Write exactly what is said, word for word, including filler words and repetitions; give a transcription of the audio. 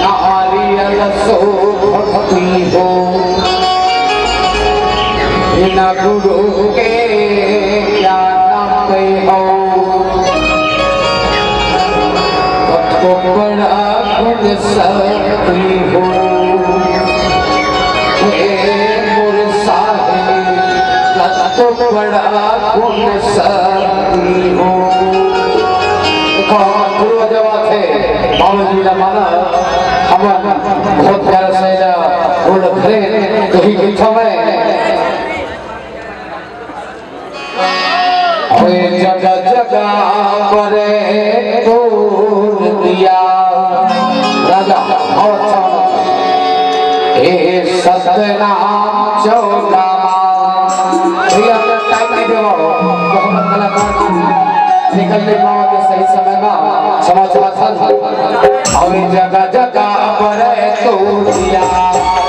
नारियल शोभत पीहू, बिना गुरु के ज्ञान पइहू। कतको बड़ा गुण सब पीहू, हे मोर साहेब, कतको बड़ा गुण सब पीहू। देखो, हमर गुरु जब आथे, बाबा जी ला माना, हमर बहुत प्यारा से एला old friend, यही लिखा मैं। ओए जगह जगह बरे तोर दिया। राजा, बहुत अच्छा होना। ए सतनाम चौका माँ। भैया, हमने टाइम नहीं देवा हो, तो हम कलाकार निकल नहीं पावा के सही समय में। क्षमा, क्षमा, क्षमा। अभी जगह जगह पर तू दिया।